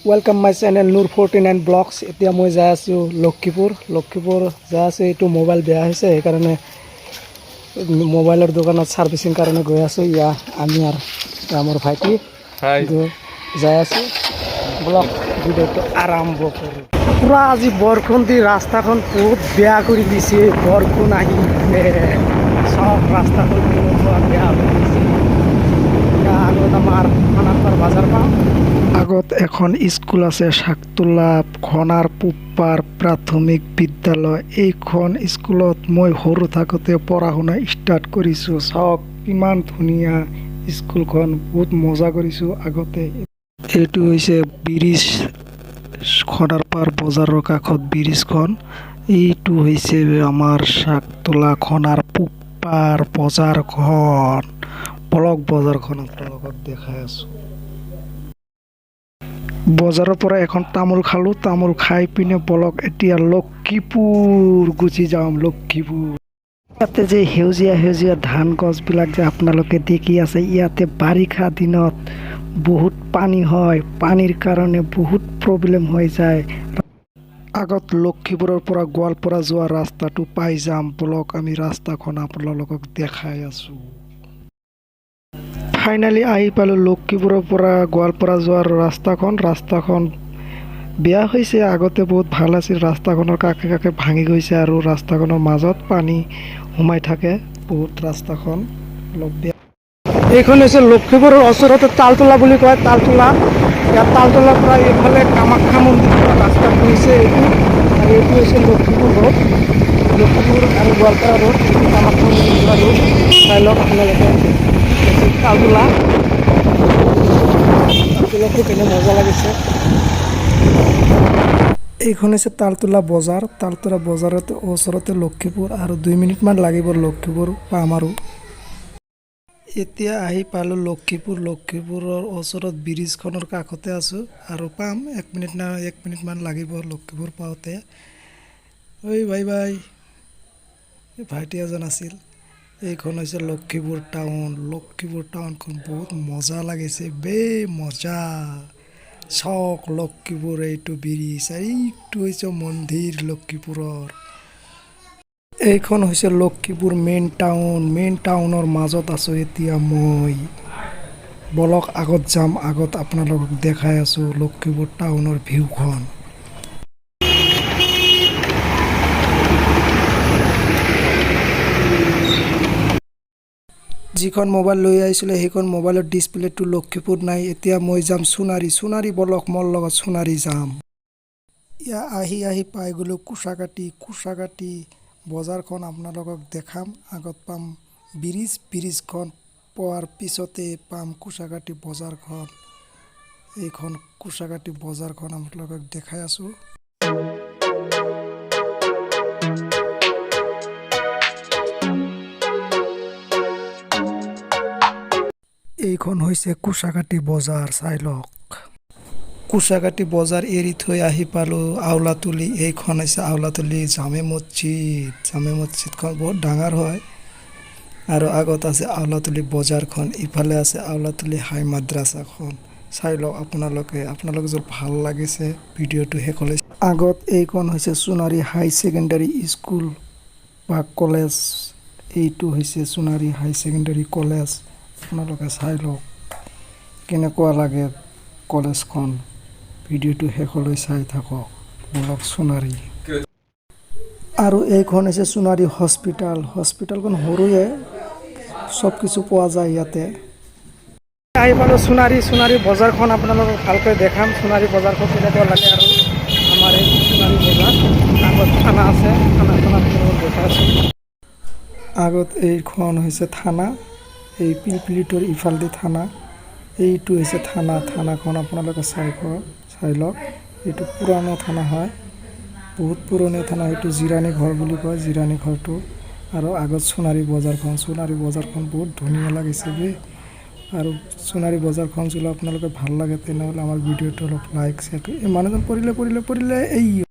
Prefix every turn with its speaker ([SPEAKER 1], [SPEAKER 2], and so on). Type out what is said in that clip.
[SPEAKER 1] Welcome my channel Noor 49 Vlogs. এতিয়া মই যাই আছোঁ লক্ষীপুৰ। লক্ষীপুৰ যাই আছোঁ। এইটো মোবাইল বেয়া হৈছে, সেইকাৰণে মোবাইলৰ দোকানত ছাৰ্ভিচিং কাৰণে গৈ আছোঁ। ইয়া আমি আৰু আমাৰ ভাইটি।
[SPEAKER 2] হাই।
[SPEAKER 1] যাই আছোঁ। বলক, ভিডিঅ'টো আৰম্ভ কৰোঁ। পূৰা আজি বৰষুণ দি ৰাস্তাখন বহুত বেয়া কৰি দিছে। বৰষুণ আহি পিনে চব ৰাস্তাখন কেনেকুৱা বেয়া হৈ গৈছে। এতিয়া আগত আমাৰ খানাপাৰ বজাৰ পাম।
[SPEAKER 3] আগত এখন স্কুল আছে, শাকতোলা খনাৰ পুপাৰ প্ৰাথমিক বিদ্যালয়। এইখন স্কুলত মই সৰু থাকোঁতে পঢ়া শুনা ষ্টাৰ্ট কৰিছোঁ। চাওক, কিমান ধুনীয়া স্কুলখন। বহুত মজা কৰিছোঁ আগতে। এইটো হৈছে ব্ৰিজ, খনাৰপাৰ বজাৰৰ কাষত ব্ৰিজখন। এইটো হৈছে আমাৰ শাকতোলা খনাৰ পুপাৰ বজাৰখন। বলক, বজাৰখন আপোনালোকক দেখাই আছোঁ। বজাৰৰ পৰা এখন তামোল খালোঁ। তামোল খাই পিনে বলক, এতিয়া লক্ষীপুৰ গুচি যাম। লক্ষীপুৰ ইয়াতে যে সেউজীয়া সেউজীয়া ধান গছবিলাক যে আপোনালোকে দেখি আছে, ইয়াতে বাৰিষা দিনত বহুত পানী হয়। পানীৰ কাৰণে বহুত প্ৰব্লেম হৈ যায়। আগত লক্ষীপুৰৰ পৰা গোৱালপাৰা যোৱা ৰাস্তাটো পাই যাম। বলক, আমি ৰাস্তাখন আপোনালোকক দেখাই আছোঁ। ফাইনেলি আহি পালোঁ লক্ষীপুৰৰ পৰা গোৱালপাৰা যোৱাৰ ৰাস্তাখন। ৰাস্তাখন বেয়া হৈছে, আগতে বহুত ভাল আছিল। ৰাস্তাখনৰ কাষে কাষে ভাঙি গৈছে আৰু ৰাস্তাখনৰ মাজত পানী সোমাই থাকে বহুত। ৰাস্তাখন অলপ বেয়া।
[SPEAKER 1] এইখন হৈছে লক্ষীপুৰৰ ওচৰতে তালতলা বুলি কয়, তালতলা। ইয়াত তালতলাৰ পৰা এইফালে কামাখ্যা মন্দিৰ যোৱা ৰাস্তাটো হৈছে এইটো আৰু এইটো হৈছে লক্ষীপুৰ ৰোড, লক্ষীপুৰ আৰু গোৱালপাৰা ৰোড। এইটো কামাখ্যা মন্দিৰ যোৱা ৰোড। চাই লওক আপোনালোকে, হৈছে তালতলা। তালতলাটো কেনে মজা লাগিছে।
[SPEAKER 3] এইখন হৈছে তালতলা বজাৰ। তালতলা বজাৰত ওচৰতে লক্ষীপুৰ আৰু 2 মিনিটমান লাগিব, লক্ষীপুৰ পাম। আৰু এতিয়া আহি পালোঁ লক্ষীপুৰ। লক্ষীপুৰৰ ওচৰত ব্ৰিজখনৰ কাষতে আছোঁ আৰু পাম, এক মিনিট না এক মিনিটমান লাগিব লক্ষীপুৰ পাওঁতে। ঐ বাই বাই। এই ভাইটি এজন আছিল। এইখন হৈছে লক্ষীপুৰ টাউন। লক্ষীপুৰ টাউনখন বহুত মজা লাগিছে বে, মজা। চাওক, লক্ষীপুৰ এইটো ব্ৰিজ, এইটো হৈছে মন্দিৰ লক্ষীপুৰৰ। এইখন হৈছে লক্ষীপুৰ মেইন টাউন। মেইন টাউনৰ মাজত আছোঁ এতিয়া মই। বলক, আগত যাম। আগত আপোনালোকক দেখাই আছোঁ লক্ষীপুৰ টাউনৰ ভিউখন। যিখন মোবাইল লৈ আহিছিলে, সেইখন মোবাইলৰ ডিছপ্লেটো লক্ষীপুৰ নাই। এতিয়া মই যাম সোণাৰী। সোণাৰী বলক মোৰ লগত, সোণাৰী যাম। ইয়া আহি আহি পাই গ'লোঁ কুচাকাটি। কুচাকাটি বজাৰখন আপোনালোকক দেখাম। আগত পাম ব্ৰিজ। ব্ৰিজখন পোৱাৰ পিছতে পাম কুচাকাটি বজাৰখন। এইখন কুচাকাটি বজাৰখন আপোনালোকক দেখাই আছোঁ। এইখন হৈছে কুচাকাটি বজাৰ, চাই লওক। কুচাকাটি বজাৰ এৰি থৈ আহি পালোঁ আওলাতুলি। এইখন হৈছে আওলাতুলি জামে মছজিদ। জামে মছজিদখন বহুত ডাঙৰ হয়। আৰু আগত আছে আওলাতুলি বজাৰখন, ইফালে আছে আওলাতুলি হাই মাদ্ৰাছাখন। চাই লওক আপোনালোকে। আপোনালোকে যদি ভাল লাগিছে, ভিডিঅ'টো শেষলৈ। আগত এইখন হৈছে সোণাৰী হাই ছেকেণ্ডাৰী স্কুল বা কলেজ। এইটো হৈছে সোণাৰী হাই ছেকেণ্ডাৰী কলেজ। আপোনালোকে চাই লওক কেনেকুৱা লাগে কলেজখন। ভিডিঅ'টো শেষলৈ চাই থাকক। বলক সোণাৰী। আৰু এইখন হৈছে সোণাৰী হস্পিটাল। হস্পিটালখন সৰুৱে, চব কিছু পোৱা যায় ইয়াতে।
[SPEAKER 1] আহি পালোঁ সোণাৰী। সোণাৰী বজাৰখন আপোনালোকক ভালকৈ দেখাম, সোণাৰী বজাৰখন কেনেকুৱা লাগে। আৰু আমাৰ এই সোণাৰী বজাৰ আগত থানা আছে। থানাখন আপোনালোকক দেখাই আছোঁ।
[SPEAKER 3] আগত এইখন হৈছে থানা। এই পিলপিলিটোৰ ইফালেদি থানা। এইটো হৈছে থানা। থানাখন আপোনালোকে চাই লওক। এইটো পুৰণা থানা হয়, বহুত পুৰণি থানা। এইটো জিৰাণী ঘৰ বুলি কয়, জিৰাণী ঘৰটো। আৰু আগত সোণাৰী বজাৰখন। সোণাৰী বজাৰখন বহুত ধুনীয়া লাগিছে দেই। আৰু সোণাৰী বজাৰখন যদি আপোনালোকে ভাল লাগে, তেনেহ'লে আমাৰ ভিডিঅ'টো অলপ লাইক, শ্বেয়াৰ কৰি। এই মানুহজন পৰিলে, পৰিলে, পৰিলে। এই